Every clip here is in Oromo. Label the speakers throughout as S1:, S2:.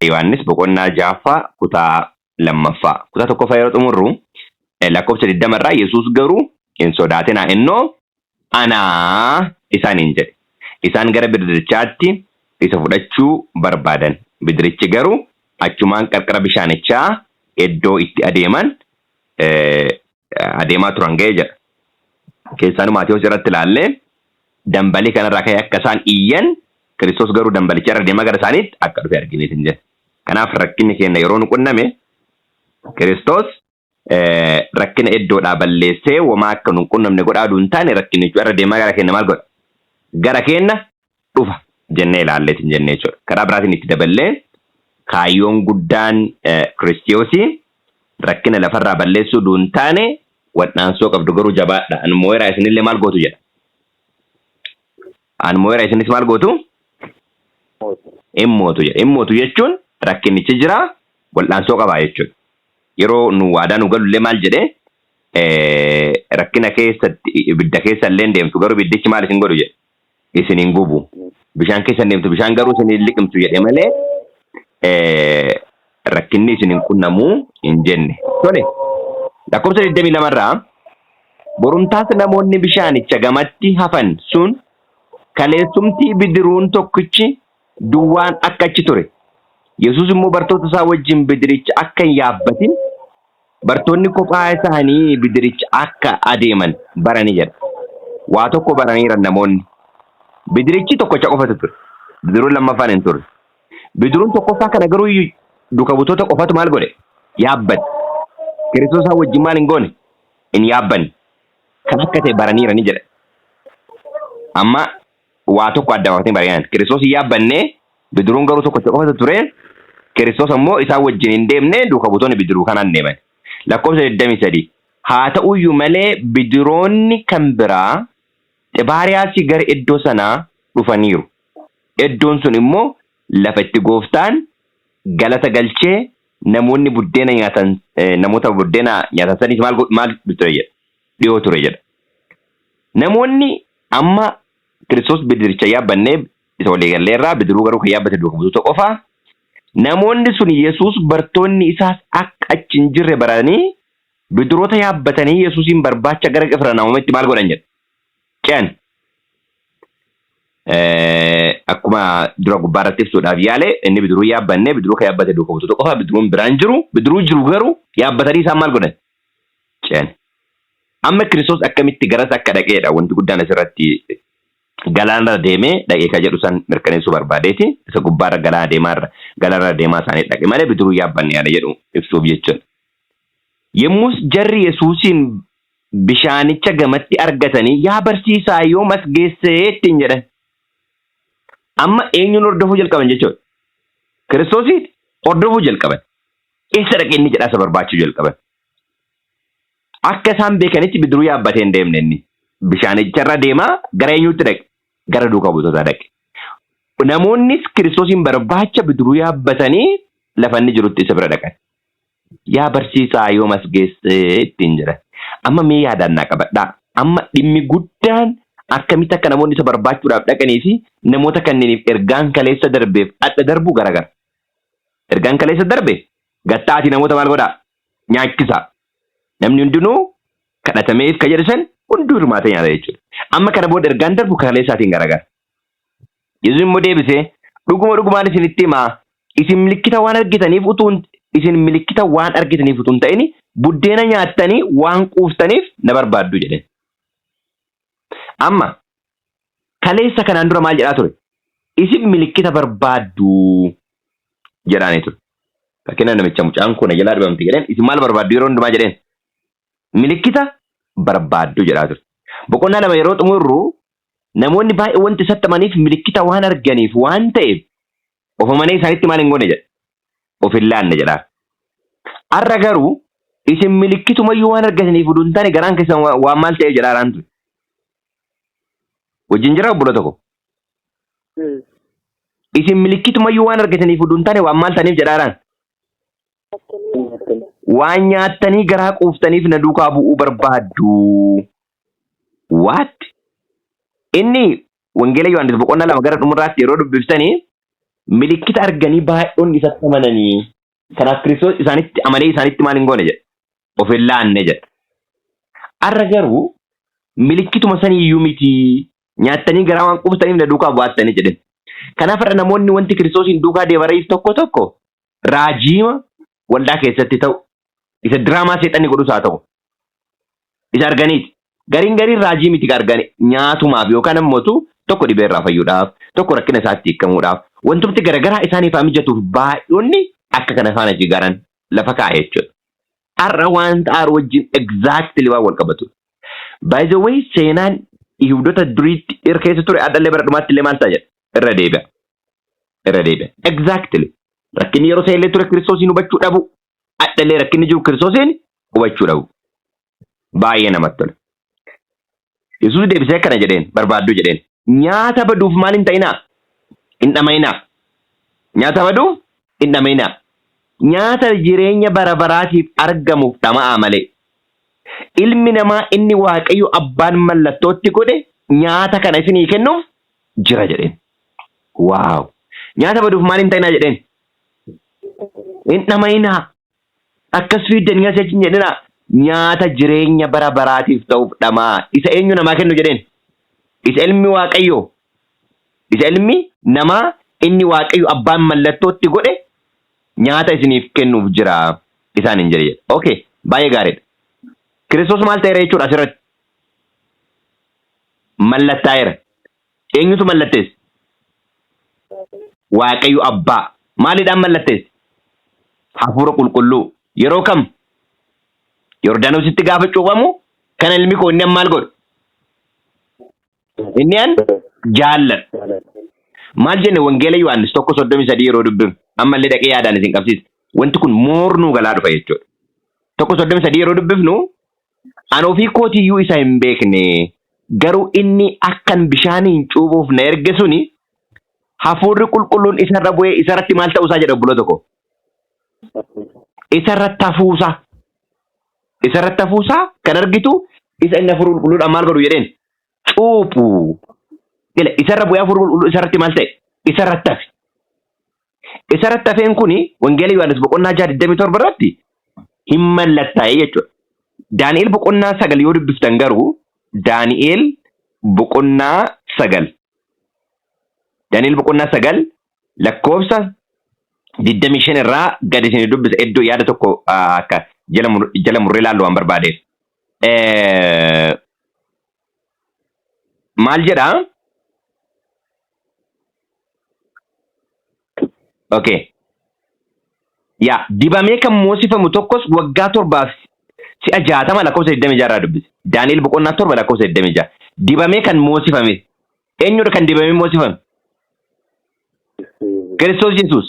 S1: Yohaannis boqonnaa ja'affaa kutaa lammaffaa. Kutaa tokkoffaa yeroo xumurru lakkoofsa 20 irraa Yesuus garuu hin sodaatinaa innoo anaa isaaniin jedhe. Isaan gara bidirichaatti isa fudhachuu barbaadan. Bidirichi garuu achumaan qarqara bishaanichaa iddoo itti adeeman adeemaa turan ga'e jedha. Keessaanuu Maatewos irratti ilaallee dambalii kanarraa ka'e akka isaan iyyan Kiristoos garuu dambalicha irra deemaa gara isaaniitti akka dhufe argineetiin jira. Kanaaf rakkinni keenya yeroo nu qunname Kiristoos rakkina iddoodhaa balleessee womaa akka nu hin qunnamne godhaa oduu hin taane rakkinicha irra deemaa gara keenya maal godha? Gara keenya dhufa jennee ilaalleetiin jennee jechuudha. Karaa biraatiin itti daballee kaayyoon guddaan Kiristoosii rakkina lafarraa balleessuu oduu hin taane wal'aansoo qabdu garuu jabaadha. An moo'eeraa isinillee maal gootu jedha. An moo'eera isinis maal gootu? In mootu jedha. In mootu jechuun rakkinichi jira wal'aansoo qabaa jechuudha. Yeroo nu waadaa nu galullee maal jedhee rakkina keessatti ibidda keessa illee deemtu garuu ibiddichi maal isin godhu jedhe isin hin gubu. Bishaan keessa deemtu bishaan garuu isin hin liqimsu jedhe malee rakkinni isin hin qunnamuu hin jenne. Tole lakkoofsa 22 irraa Borumtaas namoonni bishaanicha gamatti hafan sun kaleessumtii bidiruun tokkichi duwwaan akka achi ture, Yesuus immoo bartoota isaa wajjin bidiricha akka hin yaabbatin, bartoonni kophaa isaanii bidiricha akka adeeman barani jedha. Waa tokko baraniiran namoonni. Bidirichi tokkocha qofatu ture. Bidiruun lammaffaan hin turre. Bidiruun tokkoffaa kana garuu duuka butoota qofatu maal godhe? Yaabbate. Kiristoos isaan wajjin maal hin goone? Hin yaabbanne. Kan akka ta'e baraniirani jedha. Amma waa tokko adda baafatanii baraniiran. Kiristoos hin yaabbanne, bidiruun garuu tokkocha qofatu ture. Kiristoos ammoo isaan wajjin hin deemne, duuka butoonni bidiruu kanaan deeman. Lakkoofsa 23. Haa ta'uyyuu malee bidiroonni kan biraa Xibaariyaasii gara iddoo sanaa dhufaniiru. Iddoon sun immoo lafa itti gooftaan galata galchee namoonni buddeena nyaatan namoota buddeena nyaatan saniif maal maal ture jedha dhiyoo ture jedha. Namoonni amma Kiristoos bidiricha yaabbannee isa walii galleerraa bidiruu garuu kan yaabbate duuka buutota qofa. Namoonni sun Yesuus bartoonni isaas akka achi hin jirre baranii bidiroota yaabbatanii Yesuusiin barbaacha gara Qifirnaahomitti maal godhan jedha. Ce'an. Akkuma dura gubbaa irratti ibsuudhaaf yaale inni bidiruu yaabbanne bidiruu kan yaabbate duuka buutota qofa bidiruun biraan jiru bidiruu jiru garuu yaabbatanii isaan maal godhan ce'an. Amma Kiristoos akkamitti garas akka dhaqeedha wanti guddaan asirratti galaanarra deemee dhaqee kan jedhu san mirkaneessuu barbaadeeti isa gubbaarra galaana deemaarra galaanarra deemaa isaanii dhaqe malee bidiruu yaabbanne yaada jedhu ibsuuf jechuudha. Yommus jarri Yesuusiin bishaanicha gamatti argatanii, Yaa barsiisaa, yoom as geesse? ittiin jedhan. Amma eenyuun hordofuu jalqaban jechuudha? Kiristoosiin hordofuu jalqaban. Eessa dhaqe inni jedhaa isa barbaachuu jalqaban. Akka isaan beekanitti bidiruu yaabbatee hin deemne inni. Bishaanicharra deemaa gara eenyuutti dhaqe? Gara duuka buutotaa dhaqe. Namoonnis Kiristoosiin barbaacha bidiruu yaabbatanii lafa inni jirutti isa bira dhaqan. Yaa barsiisaa yoom as geesse ittiin jedhan. Amma mee yaadaan naa qabadhaa. Amma dhimmi guddaan akkamitti akka namoonni isa barbaachuudhaaf dhaqanii fi namoota kanneeniif ergaan kaleessa darbeef adha darbu garagara. Ergaan kaleessa darbe gatta'aatii namoota maal godhaa? Nyaachisaa. Namni hundinuu kadhatameef ka jedhe san hunduu hirmaatee nyaata jechuudha. Amma kana booda ergaan darbu kaleessaatiin garagara. Yesuus immoo deebisee, Dhuguma dhugumaan isinitti himaa, isin milikkita waan argitaniif utuu hin- isin milikkita waan argitaniif utuu hin ta'in buddeena nyaattanii waan quuftaniif na barbaaddu jedheen. Amma kaleessa kanaan dura maal jedhaa ture? Isin milikkita barbaaddu jedhaanii ture. Fakkeenyaaf namicha mucaan kun na jalaa dhibamte jedheen isin maal barbaaddu yeroo hundumaa jedheen milikkita barbaaddu jedhaa ture. Boqonnaa 2 yeroo xumurru Namoonni baay'een wanti isatti amaniif milikkita waan arganiif waan ta'eef of amanee isaanitti maal hin goone jedha. Of hin laanne jedha. Har'a garuu isin milikkitumayyuu waan argataniif utuu hin taane garaan keessan waan maal ta'e jedha har'aan ture. Wajjin jira obboloo tokko. Isin milikkitumayyuu waan argataniif utuu hin taane waan maal ta'aniif jedha har'aan. Waan nyaattanii garaa quuftaniif na duukaa bu'uu barbaaddu. What? Inni Wangeela Yohaannis boqonnaa 2 gara dhumurraatti yeroo dubbiftanii Milikkita arganii baay'oonni isatti amananii. Kanaaf Kiristoos isaanitti amanee isaanitti maal hin goone jedha. Of hin laanne jedha. Arra garuu milikkituma saniyyuu miti nyaattanii garaa waan quuftaniif na duukaa bu'aattanii jedhen. Kanaaf har'a namoonni wanti Kiristoosiin duukaa deemaniif tokko tokko raajiima waldaa keessatti ta'u isa diraamaa seexanni godhus haa ta'u isa arganiiti. Gariin gariin raajii miti ka argani nyaatumaaf yookaan ammoo tokko dhibee irraa fayyuudhaaf tokko rakkina isaatti hiikkamuudhaaf wantumti garagaraa isaaniif haa mijatuuf baay'oonni akka kana faana jigaran lafa kaa'e jechuudha. Har'a waan ta'aaru wajjin exactly waan wal qabatu. By the way, seenaan Yihudoota duriitti irra keessa ture adhallee bara dhumaatti illee maal ta'a jedha? Irra deebi'a. Irra deebi'a. Exactly. Rakkinni yeroo sana illee ture Kiristoosiin hubachuu dhabu. Adhallee rakkinni jiru Kiristoosiin hubachuu dhabu. Baay'ee namatti tola. Yesuus deebisee akkana jedheen barbaadduu jedheen. Nyaata baduuf maal hin ta'inaa? Hin dhama'inaa. Nyaata baduuf hin dhama'inaa. Nyaata jireenya bara baraatiif argamuuf dhama'aa malee. Ilmi namaa inni Waaqayyo abbaan mallattootti godhe nyaata kana isinii kennuuf jira jedheen. Waaw! Nyaata baduuf maal hin ta'inaa jedheen? Hin dhama'inaa. Akkas fiiddanii asii achi hin jedhinaa. Nyaata jireenya bara baraatiif ta'uuf dhama'aa. Isa eenyu namaa kennu jedheen? Isa ilmi Waaqayyoo. Isa ilmi namaa inni Waaqayyo abbaan mallattootti godhe nyaata isiniif kennuuf jira isaan hin jedhe jedha. Okay, baay'ee gaariidha. Kiristoos maal ta'eera jechuudha asirratti? Mallattaa'eera. Eenyutu mallatteesse? Waaqayyo abbaa. Maaliidhaan mallatteesse? Hafuura qulqulluu. Yeroo kam? Yordaanositti gaafa cuuphamu kana ilmi koo inni maal godhu? Inni an jaalladhu. Maal jenne Wangeela Yohaannis 1:33 yeroo dubbifnu ammallee dhaqee yaadaan isin qabsiisa. Wanti kun moornuu galaa dhufa jechuudha. 1:33 yeroo dubbifnu an ofii kootiyyuu isa hin beekne garuu inni akkan bishaaniin cuuphuuf na erge suni hafuurri qulqulluun isarra bu'ee isarratti maal ta'uusaa jedha obboloota koo. Isarratti hafuusaa. Isarratti hafuusaa kan argitu isa inni hafuura qulqulluudhaan maal godhu jedheen cuuphu. Ila isarra bu'ee hafuurri qulqulluu isarratti maal ta'e? Isarratti hafe. Isarratti hafeen kuni Wangeela Yohaannis boqonnaa 6 27 irratti hin mallattaa'e jechuudha. Daani'el boqonnaa 9 yoo dubbiftan garuu Daani'el boqonnaa 9 Daani'el boqonnaa 9 lakkoofsa 25 irraa gad isin dubbisa iddoo yaada tokko akka jala murree ilaallu waan barbaadeef. Maal jedhaa? Okay. Yaa dibamee kan moosifamu tokkos waggaa 7f si'a 60 lakkoofsa 26 irraa dubbise. Daani'el boqonnaa 7 lakkoofsa 26. Dibamee kan moosifame. Eenyudha kan dibamee moosifame? Kiristoos Yesuus.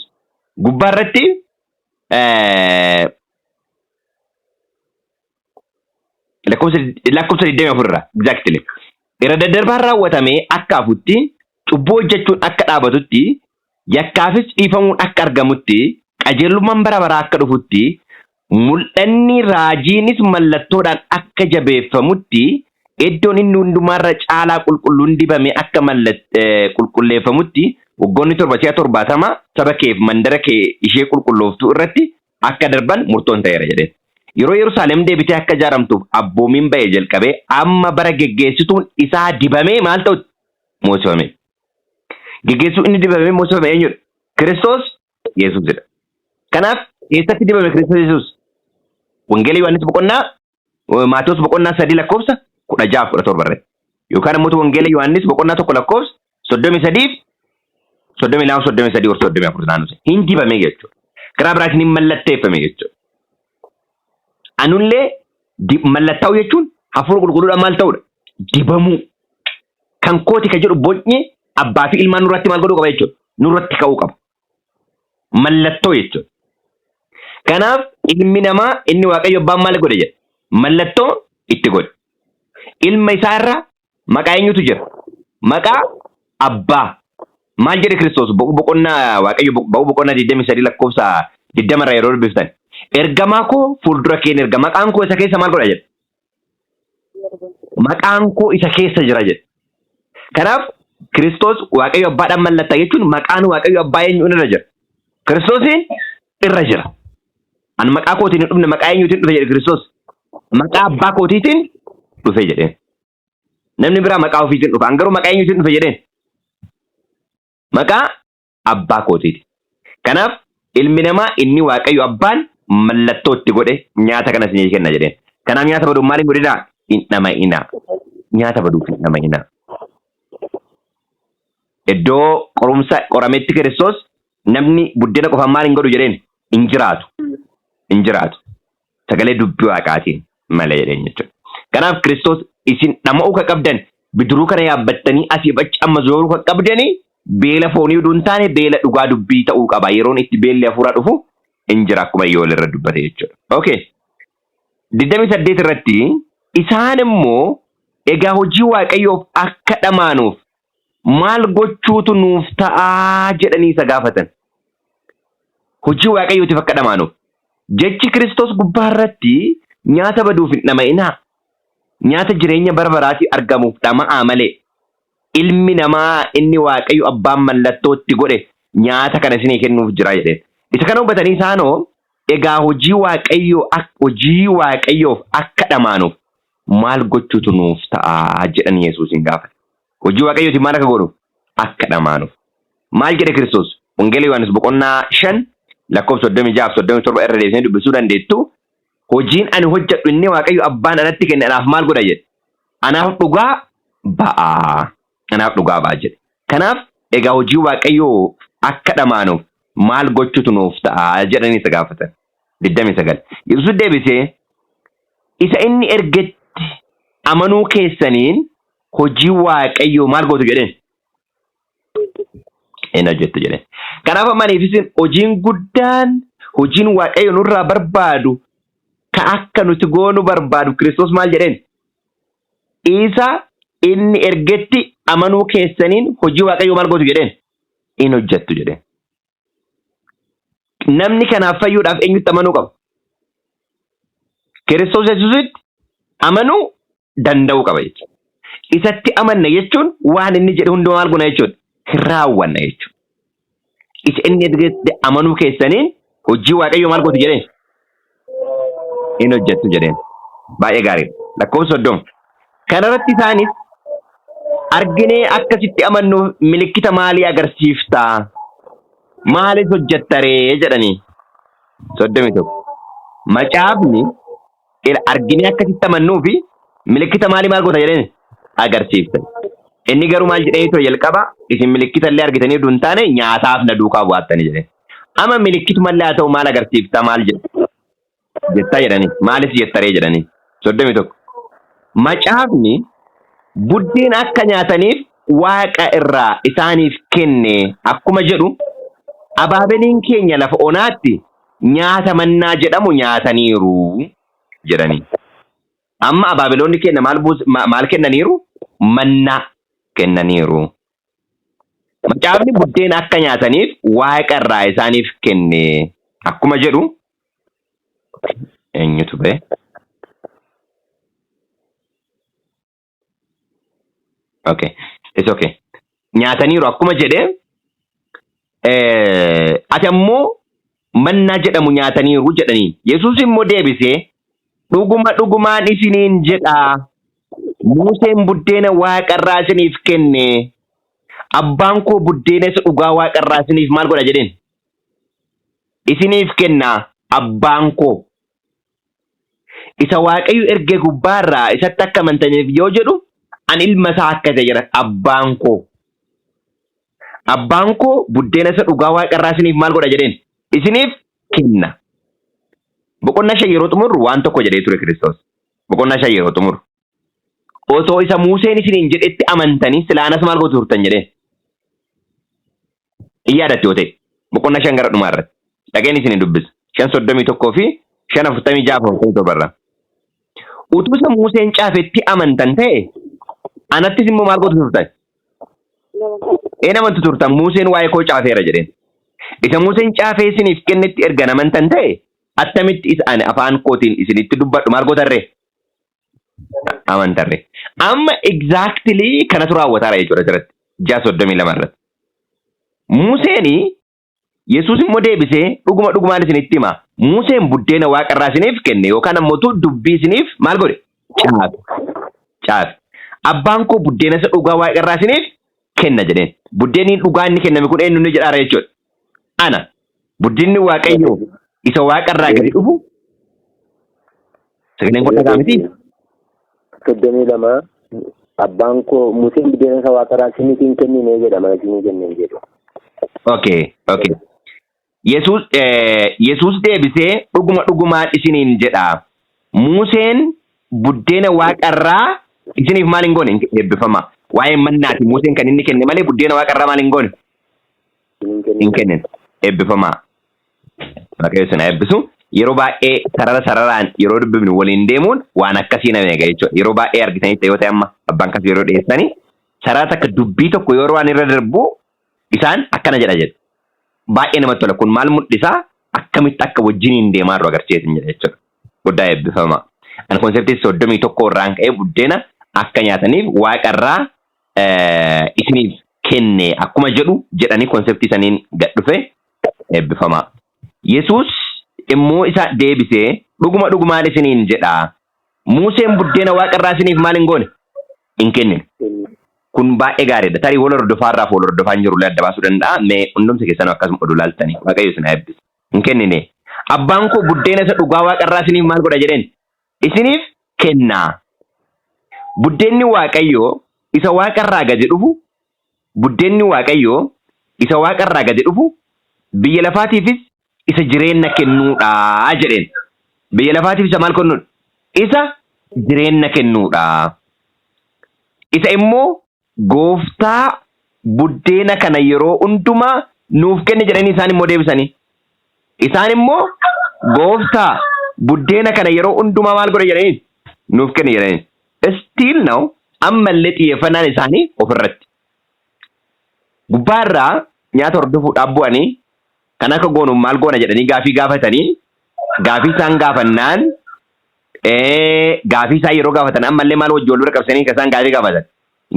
S1: Gubbaa irratti lakkoofsa 24 irraa exactly. Irra daddarbaan raawwatamee akka hafutti cubbuu hojjechuun akka dhaabatutti yakkaafis dhiifamuun akka argamutti qajeelummaan bara baraa akka dhufutti mul'anni raajiinis mallattoodhaan akka jabeeffamutti iddoon inni hundumaarra caalaa qulqulluun dibame akka qulqulleeffamutti waggoonni 7 si'a 70 saba keef mandara kee ishee qulqullooftuu irratti akka darban murtoon ta'eera jedheen. Yeroo Yerusaalem deebitee akka ijaaramtuuf abboomiin ba'e jalqabee amma bara geggeessituun isaa dibamee maal ta'utti moosifame. Geggeessuu inni dibamee moosifame eenyudha? Kiristoos Yesuusidha. Kanaaf eessatti dibame Kiristoos Yesuus? Wangeela Yohaannis boqonnaa Maatewos boqonnaa 3 lakkoofsa 16 17 irratti. Yookaan immoo Wangeela Yohaannis boqonnaa 1 lakkoofsa 33 fi 32 33 or 34 naannoo hin dibame jechuudha. Karaa biraatiin hin mallatteeffame jechuudha. Anullee mallattaa'u jechuun hafuura qulqulluudhaan maal ta'uudha? Dibamuu. Kan kooti ka jedhu bocni abbaa fi ilmaan nurratti maal godhuu qaba jechuudha? Nurratti ka'uu qaba. Mallattoo jechuudha. Kanaaf ilmi namaa inni Waaqayyo abbaan maal godhe jedha? Mallattoo itti godhe. Ilma isaa irra maqaa eenyutu jira? Maqaa abbaa. Maal jedhe Kiristoos boqonnaa Waaqayyo ba'uu boqonnaa 23 lakkoofsa 20 irraa yeroo dubbiftan. Ergamaa koo fuuldura keen erga maqaan koo isa keessa maal godha jedha? Maqaan koo isa keessa jira jedha. Kanaaf Kiristoos Waaqayyo Abbaadhaan mallatta jechuun maqaan Waaqayyo Abbaa eenyuun irra jira? Kiristoosiin irra jira. An maqaa kootiin hin dhufne maqaa eenyuutiin dhufe jedhe Kiristoos. Maqaa Abbaa kootiitiin dhufe jedheen. Namni biraa maqaa ofiitiin dhufa. An garuu maqaa eenyuutiin dhufe jedheen? Maqaa abbaa kootiiti. Kanaaf ilmi namaa inni Waaqayyo abbaan mallattoo itti godhe nyaata kana isinii kenna jedheen. Kanaaf nyaata baduuf maal hin godhinaa? Hin dhama'inaa. Nyaata baduuf hin dhama'inaa. Iddoo qorumsa qorametti Kiristoos namni buddeena qofaan maal hin godhu jedheen? Hin jiraatu. Hin jiraatu. Sagalee dubbii Waaqaatiin malee jedheen jechuudha. Kanaaf Kiristoos isin dhama'uu kan qabdan bidiruu kana yaabbattanii asii fi achi amma zooruu kan qabdanii beela foonii utuu hin taane beela dhugaa dubbii ta'uu qaba. Yeroon itti beelli hafuuraa dhufu hin jira akkuma Yool irra dubbate jechuudha. Okay. 28 irratti isaan immoo egaa hojii Waaqayyoof akka dhamaanuuf maal gochuutu nuuf ta'aa jedhanii isa gaafatan. Hojii Waaqayyootiif akka dhamaanuuf. Jechi Kiristoos gubbaa irratti nyaata baduuf hin dhama'inaa. Nyaata jireenya bara baraatii argamuuf dhama'aa malee. Ilmi namaa inni Waaqayyo abbaan mallattoo itti godhe nyaata kana isinii kennuuf jira jedheen. Isa kana hubatanii isaanoo egaa hojii Waaqayyoo hojii Waaqayyoof akka dhamaanuuf maal gochuutu nuuf ta'a jedhanii Yesuusin gaafate. Hojii Waaqayyootiif maal akka godhuuf? Akka dhamaanuuf. Maal jedhe Kiristoos? Wangeela Yohaannis boqonnaa 5 lakkoofsa 36 fi 37 irra deebisanii dubbisuu dandeettu. Hojiin ani hojjedhu inni Waaqayyo abbaan anatti kenne anaaf maal godha jedhe? Anaaf dhugaa ba'a. Anaaf dhugaa ba'a jedhe. Kanaaf egaa hojii Waaqayyoo akka dhamaanuuf maal gochuutu nuuf ta'a jedhanii isa gaafatan. 29. Yesuus deebisee isa inni ergetti amanuu keessaniin hojii Waaqayyoo maal gootu jedheen? Hin hojjettu jedheen. Kanaaf amma aniif isin hojiin guddaan hojiin Waaqayyo nurraa barbaadu ka akka nuti goonu barbaadu Kiristoos maal jedheen? Isa inni ergetti amanuu keessaniin hojii Waaqayyoo maal gootu jedheen? Hin hojjettu jedheen. Namni kanaaf fayyuudhaaf eenyutti amanuu qaba? Kiristoos Yesuusitti amanuu danda'uu qaba jechuudha. Isatti amanna jechuun waan inni jedhe hundumaa maal goona jechuudha? Hin raawwanna jechuudha. Isa inni ergetti amanuu keessaniin hojii Waaqayyoo maal gootu jedheen? Hin hojjettu jedheen. Baay'ee gaariidha. Lakkoofsa 30. Kanarratti isaanis arginee akkasitti amannuuf milikkita maalii agarsiiftaa? Maalis hojjettaree jedhanii. 31. Macaafni ila arginee akkasitti amannuu fi milikkita maalii maal goota jedheen agarsiifta. Inni garuu maal jedhee ture jalqaba isin milikkita illee argitanii utuu hin taane nyaataaf na duukaa bu'aattanii jedheen. Amma milikkituma illee haa ta'u maal agarsiifta maal jedhe jettaa jedhanii maalis jettaree jedhanii 31. Macaafni buddeen akka nyaataniif waaqa irraa isaaniif kenne akkuma jedhu abaabeliin keenya lafa onaatti nyaata mannaa jedhamu nyaataniiru jedhanii. Amma abaabiloonni keenya maal buus- ma- maal kennaniiru? Mannaa kennaniiru. Macaafni buddeena akka nyaataniif waaqa irraa isaaniif kenne akkuma jedhu eenyutu ba'e? Okay. It's okay. Nyaataniiru akkuma jedhe ati ammoo mannaa jedhamu nyaataniiru jedhaniin. Yesuus immoo deebisee dhuguma dhugumaan isiniin jedha Museen buddeena waaqarraa isiniif kenne abbaan koo buddeena isa dhugaa waaqarraa isiniif maal godha jedheen isiniif kenna abbaan koo Isa Waaqayyo erge gubbaarraa isatti akka amantaniif yoo jedhu an ilma isaa akka ta'e jedha abbaan koo. Abbaan koo buddeena isa dhugaa waaqarraa isiniif maal godha jedheen? Isiniif kenna. Boqonnaa 5 yeroo xumurru waan tokko jedhee ture Kiristoos. Boqonnaa 5 yeroo xumurru. Otoo isa Museen isiniin jedhetti amantanii silaa anas maal gootu turtan jedheen. In yaadattu yoo ta'e. Boqonnaa 5 gara dhumaa irratti. Dhaqeen isin dubbisa. 5 31 fi 5 46 47 irraa. Utuu isa Museen caafetti amantan ta'e anattis immoo maal gootu turtan? Een amantu turtan Museen waa'ee koo caafeera jedheen. Isa Museen caafee isiniif kennetti erga amantan ta'e attamitti isa ani afaan kootiin isinitti dubbadhu maal gootarree? Amantarree. Amma exactly kanatu raawwataara jechuudha asirratti. 6 32 irratti. Museen Yesuus immoo deebisee, "Dhuguma dhugumaan isinitti hima, Museen buddeena waaqa irraa isiniif kenne yookaan ammoo dubbii isiniif maal godhe? Caafe. Caafe. Abbaan koo buddeena isa dhugaa waaqa irraa isiniif kenna" jedheen. Buddeenni dhugaa inni kenname kun eenyu inni jedhaara jechuudha? Ana. Buddeenni Waaqayyoo isa waaqa irraa gadi dhufu. Sagaleen kun dhagaa miti?
S2: 32, abbaan koo Museen buddeena isa waaqarraa isiniif hin kennine jedha, mana isinii kenneen jedhu.
S1: Okay. Yesuus deebisee, "Dhuguma dhugumaan isiniin jedha. Museen buddeena waaqarraa isiniif maal hin goone?" Eebbifama. Waa'ee mannaati Museen kan inni kenne malee buddeena waaqarraa maal hin goone?
S2: Hin
S1: Hin kennin. Eebbifamaa. Waaqayyo isin haa eebbisu. Yeroo baay'ee sarara sararaan yeroo dubbifnu waliin deemuun waan akkasii nama eega jechuudha. Yeroo baay'ee argitanitti yoo ta'e, amma abbaan kas yeroo dhiyeessanii sarara takka dubbii tokko yeroo waan irra darbu isaan akkana jedha jedhu. Baay'ee namatti tola. Kun maal mul'isaa? Akkamitti akka wajjiniin deemaa jiru agarsiisan jedha jechuudha. Guddaa eebbifama. Ani conceptii 31 irraan ka'ee buddeena akka nyaataniif waaqarraa isiniif kenne akkuma jedhu jedhanii conceptii saniin gad dhufe. Eebbifamaa. Yesuus immoo isa deebisee, "Dhuguma dhugumaan isiniin jedha. Museen buddeena waaqarraa isiniif maal hin goone? Hin kennine." Kun baay'ee gaariidha. Tarii wal hordofaarraa fi wal hordofaa hin jirullee adda baasuu danda'a. Mee hundumti keessanuu akkasuma oduu laaltanii. Waaqayyo isin haa eebbisu. Hin kennine. Abbaan koo buddeena isa dhugaa waaqarraa isiniif maal godha jedheen? Isiniif kenna. Buddeenni Waaqayyoo isa waaqarraa gadi dhufu, buddeenni Waaqayyoo isa waaqarraa gadi dhufu biyya lafaatiifis isa jireenya kennuudha jedheen. Biyya lafaatiif isa maal kennuudha? Isa jireenya kennuudha. Isa immoo "Gooftaa, buddeena kana yeroo hundumaa nuuf kenni" jedhanii isaan immoo deebisanii. Isaan immoo "Gooftaa, buddeena kana yeroo hundumaa maal godhe?" jedhanii, "Nuuf kenni" jedhanii. Still now ammallee xiyyeeffannaan isaanii ofirratti. Gubbaarraa nyaata hordofuudhaaf bu'anii kan akka goonu maal goona jedhanii gaafii gaafatanii, gaafii isaan gaafannaan, gaafii isaan yeroo gaafatan ammallee maal wajjin wal bira qabsanii kan isaan gaafii gaafatan?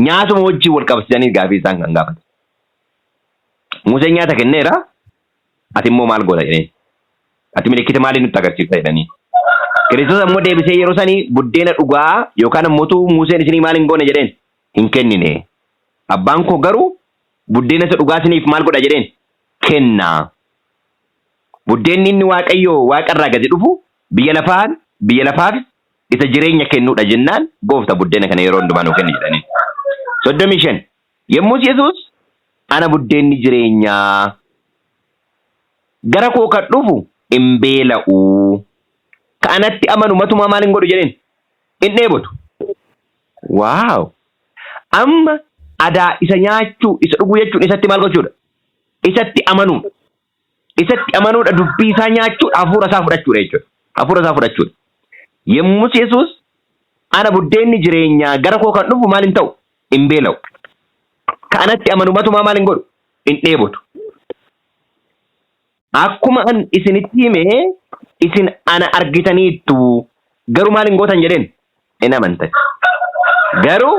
S1: Nyaatuma wajjin wal qabsiisanii gaafii isaan kan gaafatan. "Museen nyaata kenneera, ati immoo maal goota?" jedhanii. "Ati milikkita maalii nutti agarsiifta?" jedhanii. Kiristoos ammoo deebisee yeroo sanii buddeena dhugaa yookaan ammoo Museen isinii maal hin goone jedheen? Hin kennine. Abbaan koo garuu buddeena isa dhugaa isiniif maal godha jedheen? Kenna. Buddeenni inni Waaqayyoo waaqarraa gadi dhufu biyya lafaaf isa jireenya kennuudha jennaan, "Goofta, buddeena kana yeroo hundumaa nuu kenni" jedhanii. 35, yommus Yesuus, "Ana buddeenni jireenyaa, gara koo kan dhufu hin beela'u. Ka anatti amanu matumaa maal hin godhu jedheen? Hin dheebotu." Wow! Amma adaa isa nyaachuu, isa dhuguu jechuun isatti maal gochuudha? Isatti amanuudha. Isatti amanuudha, dubbii isaa nyaachuudha, hafuura isaa fudhachuudha jechuudha. Hafuura isaa fudhachuudha. Yommus Yesuus, "Ana buddeenni jireenyaa, gara koo kan dhufu maal hin ta'u? Hin beela'u. Ka anatti amanu matumaa maal hin godhu? Hin dheebotu. Akkuma an isinitti hime, isin ana argitaniittu, garuu maal hin gootan jedheen? Hin amantan. Garuu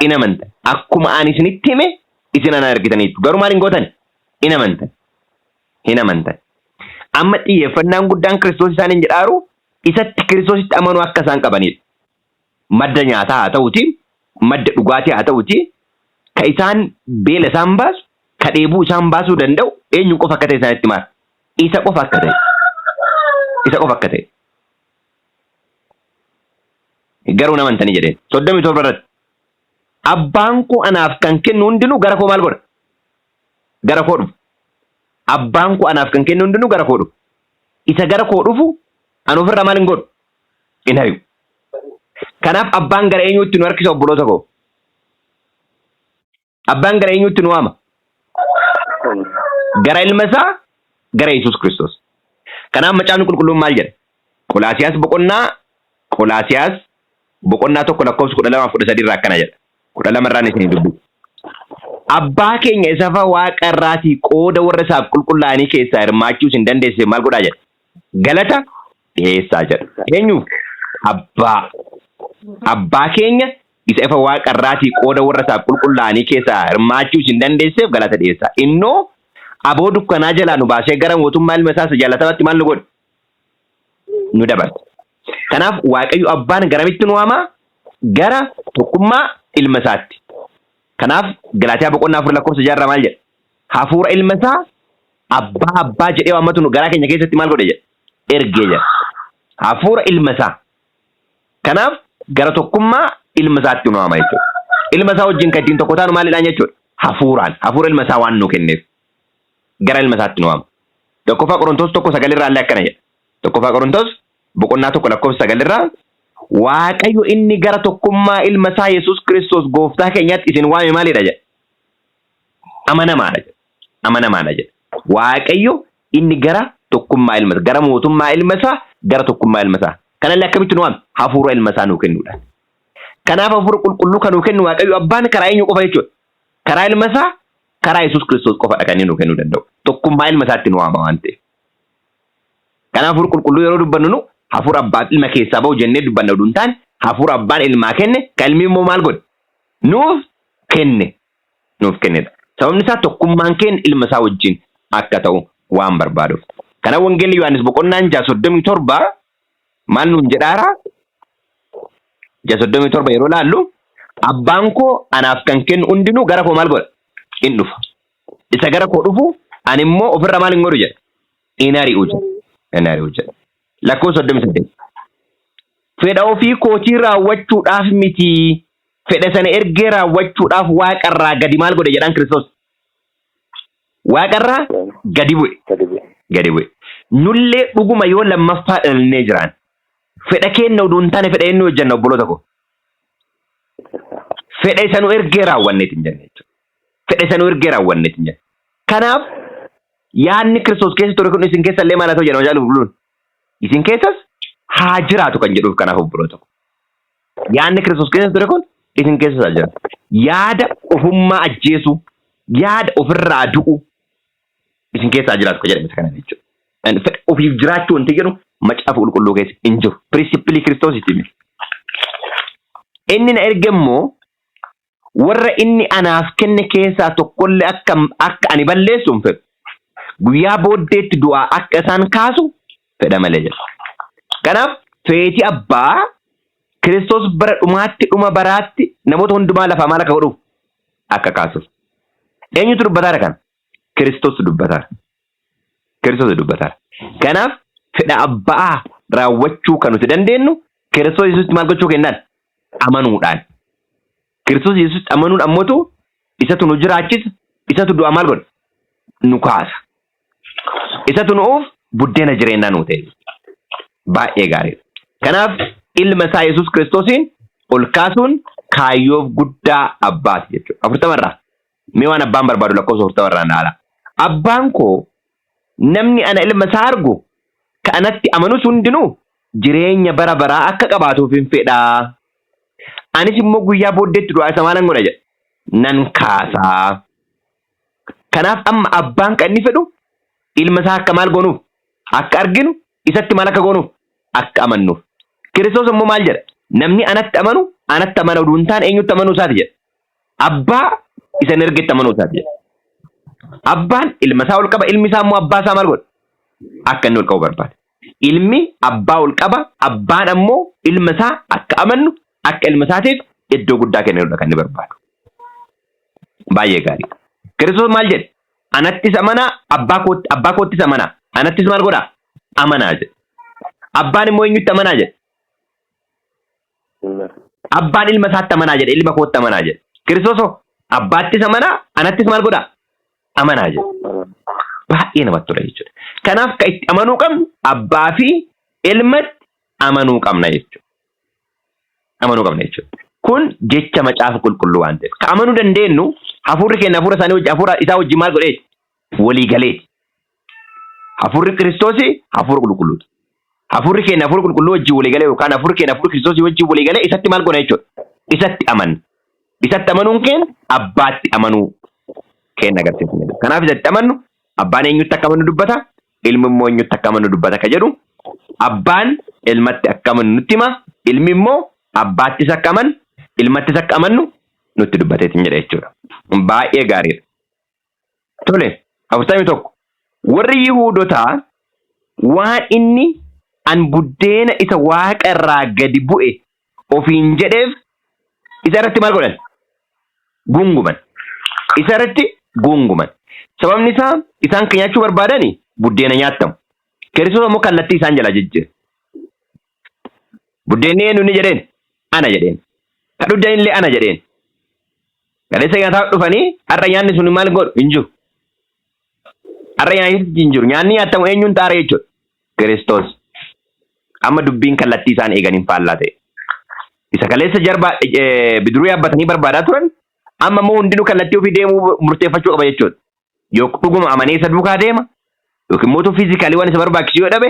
S1: hin amantan. Akkuma ani isinitti hime, isin ana argitaniittu, garuu maal hin gootan? Hin amantan. Hin amantan." Amma xiyyeeffannaan guddaan Kiristoos isaaniin jedhaaru isatti, Kiristoositti amanuu akka isaan qabanidha. Madda nyaataa haa ta'uti, madda dhugaatii haa ta'uti, ka isaan beela isaan baasu, ka dheebuu isaan baasuu danda'u eenyu qofa akka ta'e isaanitti maal? Isa qofa akka ta'e. Isa qofa akka ta'e. Garuu hin amantanii jedheen. 37 irratti. Abbaan koo anaaf kan kennu hundinuu gara koo maal godha? Gara koo dhufa. Abbaan koo anaaf kan kennu hundinuu gara koo dhufa. Isa gara koo dhufu ani ofirraa maal hin godhu? Hin ari'u. Kanaaf abbaan gara eenyuutti nu harkisa, obboloota koo? Abbaan gara eenyuutti nu waama? Gara ilma isaa, gara Yesuus Kiristoos. Kanaaf Macaafni Qulqulluun maal jedha? Qolaasiyaas boqonnaa 1 lakkoofsa 12 13 irraa akkana jedha. 12 irraan isinii dubbisu. "Abbaa keenya isa fa waaqa irraatii qooda warra isaaf qulqullaa'anii keessaa hirmaachuu isin dandeessise maal godhaa?" jedha. "Galata dhiyeessaa" jedha. Eenyuuf? Abbaa. Abbaa keenya Isa ifa waaqa irraatii qooda warra isaaf qulqullaa'anii keessaa hirmaachuu isin dandeesseef galata dhiyeessaa. Innoo aboo dukkanaa jalaa nu baasee gara mootummaa ilma isaa isa jaalatamaatti maal nu godhe? Nu dabarse. Kanaaf Waaqayyo abbaan garamitti nu waama? Gara tokkummaa ilma isaatti. Kanaaf Galaatiyaa boqonnaa 4 lakkoofsa 6 irraa maal jedha? Hafuura ilma isaa abbaa abbaa jedhee waammatu nu garaa keenya keessatti maal godhe jedha? Ergee jedha. Hafuura ilma isaa. Kanaaf gara tokkummaa ilma isaatti nu waama jechuudha. Ilma isaa wajjin kan ittiin tokko taanu maalidhaan jechuudha? Hafuuraan. Hafuura ilma isaa waan nu kenneef. Gara ilma isaatti nu waama. Tokkoffaa Qorontos 1:9 irraa illee akkana jedha. Tokkoffaa Qorontos boqonnaa 1 lakkoofsa 9 irraa Waaqayyo inni gara tokkummaa ilma isaa Yesuus Kiristoos gooftaa keenyaatti isin waame maalidha jedha? Amanamaadha jedha. Amanamaadha jedha. Waaqayyo inni gara tokkummaa ilma gara mootummaa ilma isaa gara tokkummaa ilma isaa. Kanallee akkamitti nu waame? Hafuura ilma isaa nuu kennuudhaan. Kanaaf hafuura qulqulluu kan nuu kennu Waaqayyo abbaan karaa eenyu qofa jechuudha? Karaa ilma isaa karaa Yesuus Kiristoos qofadha kan inni nuu kennuu danda'u. Tokkummaa ilma isaatti nu waama waan ta'eef. Kanaaf hafuura qulqulluu yeroo dubbannu nu hafuura abbaan ilma keessaa ba'u jennee dubbanna oduu hin taane hafuura abbaan ilmaa kenne kan ilmi immoo maal godhe? Nuuf kenne. Nuuf kennedha. Sababni isaa tokkummaan keenya ilma isaa wajjin akka ta'u waan barbaaduuf. Kana Wangeelli Yohaannis boqonnaan 6:37 maal nuun jedhaara? 6:37 yeroo laallu abbaan koo anaaf kan kennu hundinuu gara koo maal godha? In dhufa. Isa gara koo dhufu ani immoo ofirra maal hin godhu jedha? In ari'u jedha. In ari'u jedha. Lakkoofsa 38. Fedha ofii kootii raawwachuudhaaf miti. Fedha sana ergee raawwachuudhaaf waaqarraa gadi maal godhe jedhaan Kiristoos. Waaqarraa gadi bu'e.
S2: Gadi bu'e.
S1: Gadi bu'e. Nullee dhuguma yoo lammaffaa dhalannee jiraan. Fedha keenya oduu hin taane fedha eenyu hojjenna obboloota koo? Fedha isa nu ergee raawwanneeti hin jenne jechuudha. Fedha isa nu ergee raawwanneeti hin jenne. Kanaaf yaadni Kiristoos keessa ture kun isin keessa illee maal haa ta'u jedhama jaalu qulqulluun. Isin keessas haa jiraatu kan jedhuuf kanaaf obboloota koo. Yaadni Kiristoos keessa ture kun isin keessas haa jiraatu. Yaada ofummaa ajjeesuu, yaada ofirraa du'uu isin keessa haa jiraatu kan jedhame isa kana jechuudha. Fedha ofiif jiraachuu wanti jedhu macaafa qulqulluu keessa hin jiru. Pirinsipilii Kiristoositti miti. Inni na erge immoo warra inni anaaf kenne keessaa tokkollee akka akka ani balleessu hin fedhu. Guyyaa booddeetti du'aa akka isaan kaasu fedha malee jedha. Kanaaf feetii abbaa Kiristoos bara dhumaatti dhuma baraatti namoota hundumaa lafaa maal akka godhuuf akka kaasuuf. Eenyutu dubbataara kana? Kiristoos dubbataara. Kiristoos dubbataara. Kanaaf fedha abbaa raawwachuu kan nuti dandeenyu Kiristoos Yesuusitti maal gochuu kennaan? Amanuudhaan. Kiristoos Yesuusitti amanuun ammootu isatu nu jiraachisa, isatu du'aa maal godha? Nu kaasa. Isatu nu'uuf buddeena jireenyaa nuu ta'e. Baay'ee gaariidha. Kanaaf ilma isaa Yesuus Kiristoosiin ol kaasuun kaayyoof guddaa abbaati jechuudha. 40 irraa. Mee waan abbaan barbaadu lakkoofsa 40 irraa ilaala. Abbaan koo namni ana ilma isaa argu ka anatti amanus hundinuu jireenya bara baraa akka qabaatuuf hin fedha. Anis immoo guyyaa booddeetti du'aa isa maalan godha jedha. Nan kaasaa. Kanaaf amma abbaan kan inni fedhu ilma isaa akka maal goonuuf akka arginu isatti maal akka goonuuf akka amannuuf. Kiristoos immoo maal jedha? Namni anatti amanu anatti amana oduu hin taane eenyutti amanuu isaati jedha. Abbaa isa hin ergetti amanuu isaati jedha. Abbaan ilma isaa ol qaba ilmi isaa immoo abbaa isaa maal godha? Akka inni ol qabu barbaada. Ilmi abbaa ol qaba abbaan ammoo ilma isaa akka amannu akka ilma isaatiif iddoo guddaa kennudha kan inni barbaadu. Baay'ee gaarii. Kiristoos maal jedhe? Anattis amanaa, abbaa kootti abbaa koottis amanaa. Anattis maal godhaa? Amanaa jedhe. Abbaan immoo eenyutti amanaa jedhe? Abbaan ilma isaatti amanaa jedhe, ilma kootti amanaa jedhe. Kiristoos hoo? Abbaattis amanaa, anattis maal godhaa? Amanaa jedhe. Baay'ee namatti tola jechuudha. Kanaaf kan itti amanuu qabnu abbaa fi ilmatti amanuu qabna jechuudha. Amanuu qabna jechuudha. Kun jecha macaafa qulqulluu waan ta'eef. Ka amanuu dandeenyu hafuurri keenya hafuura isaanii wajjin hafuura isaa wajjin maal godheeti? Walii galeeti. Hafuurri Kiristoosii hafuura qulqulluuti. Hafuurri keenya hafuura qulqulluu wajjin walii galee yookaan hafuurri keenya hafuura Kiristoosii wajjin walii galee isatti maal goona jechuudha? Isatti amanna. Isatti amanuun keenya abbaatti amanuu keenya agarsiisa. Kanaaf isatti amannu abbaan eenyutti akka amannu dubbata, ilmi immoo eenyutti akka amannu dubbata ka jedhu abbaan ilmatti akka amanu nutti hima, ilmi immoo abbaattis akka amanu Ilmattis akka amannu nutti dubbateetiin jedha jechuudha. Baay'ee gaariidha. Tole, 41. Warri Yihuudotaa waan inni an buddeena isa waaqa irraa gadi bu'e ofiin jedheef isa irratti maal godhan? Guunguman. Isa irratti guunguman. Sababni isaa isaan kan nyaachuu barbaadani buddeena nyaattamu. Kiristoos ammoo kallattii isaan jalaa jijjiire. Buddeenni eenyu inni jedheen? Ana jedheen. Ka dhugdan illee ana jedheen. Kaleessa nyaataa dhufanii har'a nyaanni sun maal godhu hin jiru. Har'a nyaanni hin jiru. Nyaanni nyaattamu eenyuun taara jechuudha? Kiristoos. Amma dubbiin kallattii isaan eeganiin faallaa ta'e. Isa kaleessa jarba bidiruu yaabbatanii barbaadaa turan amma immoo hundinuu kallattii ofii deemuu murteeffachuu qaba jechuudha. Yoo dhuguma amanee isa duukaa deema yookiin immoo physically waan isa barbaachisu yoo dhabe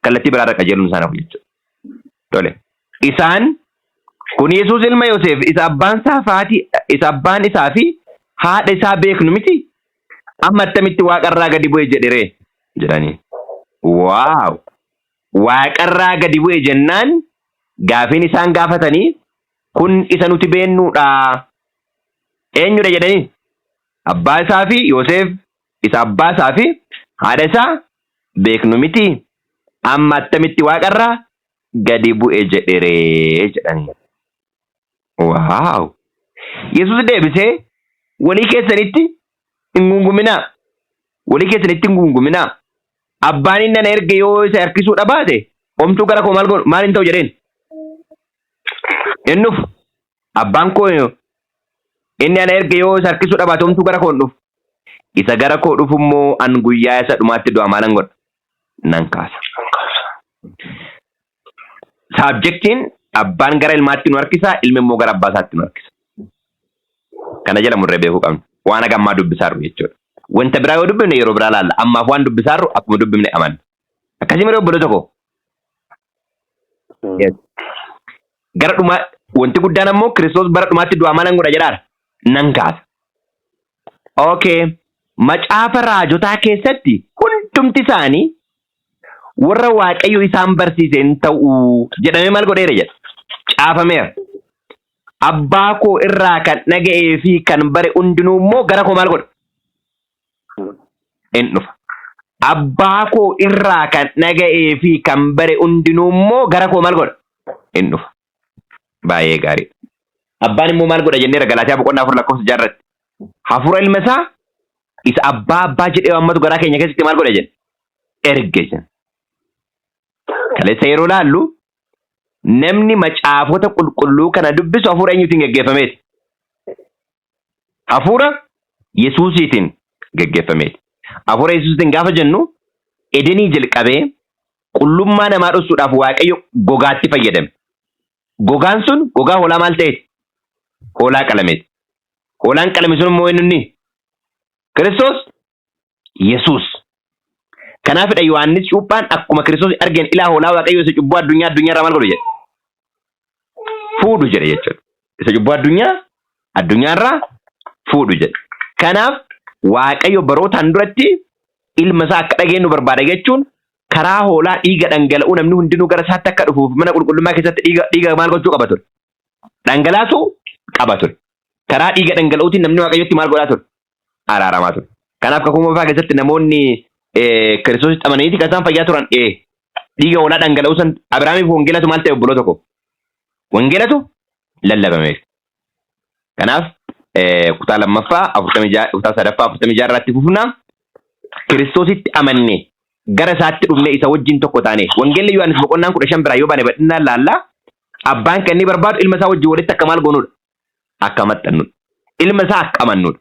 S1: kallattii biraarra qajeeluun isaan hafu jechuudha. Tole. Isaan kun Yesuus ilma Yoseef isa abbaan isaa fi haati isa abbaan isaa fi haadha isaa beeknu miti amma attamitti waaqarraa gadi bu'e jedheree jedhanii. Wow! Waaqarraa gadi bu'e jennaan gaafiin isaan gaafatanii kun isa nuti beennuudha. Eenyudha jedhanii? Abbaa isaa fi Yoseef isa abbaa isaa fi haadha isaa beeknu miti amma attamitti waaqarraa gadi bu'e jedheree jedhanii. Wow! Yesuus deebisee walii keessanitti hin gunguminaa. Walii keessanitti hin gunguminaa. Abbaan inni na erge yoo isa harkisuu dhabaate homtuu gara koo maal godhu maal hin ta'u jedheen. Hin dhufu. Abbaan koo inni ana erge yoo isa harkisuu dhabaate homtuu gara koo hin dhufu. Isa gara koo dhufu immoo an guyyaa isa dhumaatti du'a maalan godha? Nan kaasa. Subjectiin abbaan gara ilmaatti nu harkisa, ilmi immoo gara abbaa isaatti nu harkisa. Kana jala murree beekuu qabna. Waan haga ammaa dubbisaarru jechuudha. Wanta biraa yoo dubbifne yeroo biraa laalla. Ammaaf waan dubbisaarru akkuma dubbifne amanna. Akkasii malee obboloota koo. Yes. Gara dhumaa wanti guddaan ammoo Kiristoos bara dhumaatti du'aa maalan godha jedhaara? Nan kaasa. Okay. Macaafa raajotaa keessatti hundumti isaanii warra Waaqayyo isaan barsiise hin ta'u jedhamee maal godheera jedha. Caafameera. Abbaa koo irraa kan dhaga'ee fi kan bare hundinuu immoo gara koo maal godha? In dhufa. Abbaa koo irraa kan dhaga'ee fi kan bare hundinuu immoo gara koo maal godha? In dhufa. Baay'ee gaarii. Abbaan immoo maal godha jenneera Galaatiyaa boqonnaa 4 lakkoofsa 6 irratti. Hafuura ilma isaa isa abbaa abbaa jedhee waammatu garaa keenya keessatti maal godha jedhe? Erge jedhe. Kaleessa yeroo laallu namni macaafota qulqulluu kana dubbisu hafuura eenyuutiin geggeeffameeti? Hafuura Yesuusiitiin geggeeffameeti. Hafuura Yesuusiitiin gaafa jennu Edenii jalqabee qullummaa namaa dhoksuudhaaf Waaqayyo gogaatti fayyadame. Gogaan sun gogaa hoolaa maal ta'eeti? Hoolaa qalameeti. Hoolaan qalame sun immoo eenyu inni? Kiristoos Yesuus. Kanaafidha Yohaannis cuuphaan akkuma Kiristoos argeen ilaa hoolaa Waaqayyoo isa cubbuu addunyaa addunyaarraa maal godhu jedhe? Fuudhu jedhe jechuudha. Isa cubbuu addunyaa addunyaarraa fuudhu jedhe. Kanaaf Waaqayyo barootaan duratti ilma isaa akka dhageenyu barbaada jechuun karaa hoolaa dhiiga dhangala'uu namni hundinuu gara isaatti akka dhufuuf mana qulqullummaa keessatti dhiiga dhiiga maal gochuu qaba ture? Dhangalaasuu qaba ture. Karaa dhiiga dhangala'uutiin namni Waaqayyotti maal godhaa ture? Araaramaa ture. Kanaaf kakuu moofaa keessatti namoonni Kiristoositti amananiiti kan isaan fayyaa turan dhiiga hoolaa dhangala'uu san Abiraamiif wangeelatu maal ta'e obboloota koo? Wangeelatu lallabameef. Kanaaf kutaa lammaffaa 46 kutaa sadaffaa 46 irratti fufna. Kiristoositti amanne gara isaatti dhufne isa wajjin tokko taane wangeelli Yohaannis boqonnaan 15 biraa yoo baane bal'inaan laallaa abbaan kan inni barbaadu ilma isaa wajjin walitti akka maal goonudha? Akka maxxannudha. Ilma isaa akka amannudha.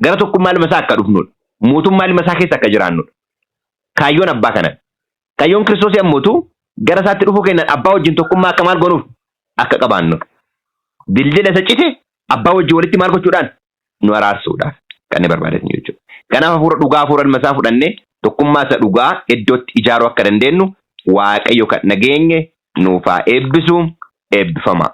S1: Gara tokkummaa ilma isaa akka dhufnudha. Mootummaa ilma isaa keessa akka jiraannudha. Kaayyoon abbaa kana. Kaayyoon Kiristoos yommuutu gara isaatti dhufuu kennan abbaa wajjin tokkummaa akka maal goonuuf akka qabaannudha. Dildila isa cite abbaa wajjin walitti maal gochuudhaan nu araarsuudhaaf kan inni barbaadetan jechuudha. Kanaaf hafuura dhugaa hafuura ilma isaa fudhannee tokkummaa isa dhugaa iddootti ijaaruu akka dandeenyu Waaqayyo kan dhageenye nuuf haa eebbisu eebbifamaa.